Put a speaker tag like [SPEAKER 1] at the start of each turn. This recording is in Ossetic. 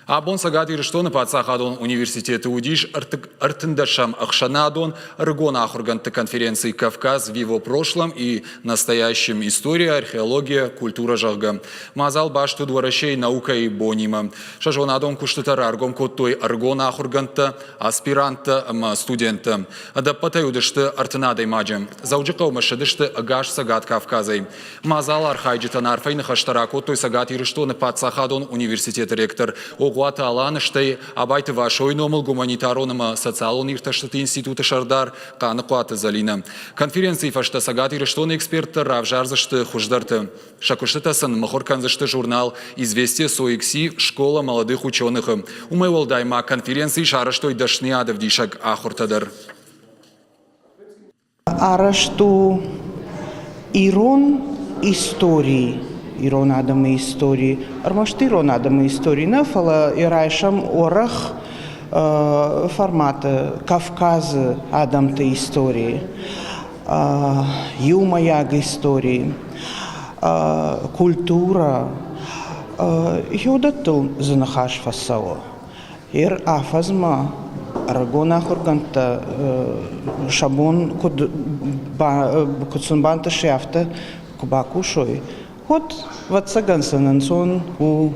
[SPEAKER 1] Абон Цӕгат Ирыстоны паддзахадон университеты уыдис ӕртындӕсӕм ӕхсӕнадон ӕрыгон ахуыргӕндты конференци «Кавказ в его прошлом и настоящем. История, археология, культура», зӕгъгӕ. Мадзал баст уыд Уӕрӕсейы наукӕйы бонимӕ. Сӕ зонадон куыстытӕ раргом кодтой ӕрыгон ахуыргӕндтӕ, аспиранттӕ ӕмӕ студенттӕ. Ӕдӕппӕтӕй уыдысты 30 адӕймаджы. Дзӕуджыхъӕумӕ ссыдысты ӕгас Цӕгат Кавказӕй. Мадзалы архайджытӕн арфӕйы ныхӕстӕ ракодтой Цӕгат Ирыстоны паддзахадон университеты ректор Огъуаты Алан, стӕй Абайты Васойы номыл гуманитарон ӕмӕ социалон иртӕстыты институты сӕрдар Хъаныхъуаты Зӕлинӕ. Конференцийы фӕстӕ Цӕгат Ирыстоны эксперттӕ равзардзысты хуыздӕрты. Сӕ куыстытӕ сын мыхуыр кӕндзысты журнал «Известия СОИКСИ. Школа молодых ученых-ы. Уымӕй уӕлдай ма конференцийы сарӕзтой дӕсныйадӕвдисӕг ахуыртӕ дӕр.
[SPEAKER 2] Арӕзт у ирон истори, ирон адӕмы истори. Ӕрмӕст ирон адӕмы истори нӕ, фӕлӕ йӕ райсӕм уӕрӕх форматы Кавказы адӕмты истори, иумӕйаг истори, культурӕ. Уыдӕттыл дзы ныхас фӕцӕуы. Ер афӕдзмӕ ӕрыгон ахуыргӕндтӕ сӕ бон куыд, куыд сын бантысы, афтӕ куы бакусой, уӕд, ӕвӕццӕгӕн сын ӕнцон у.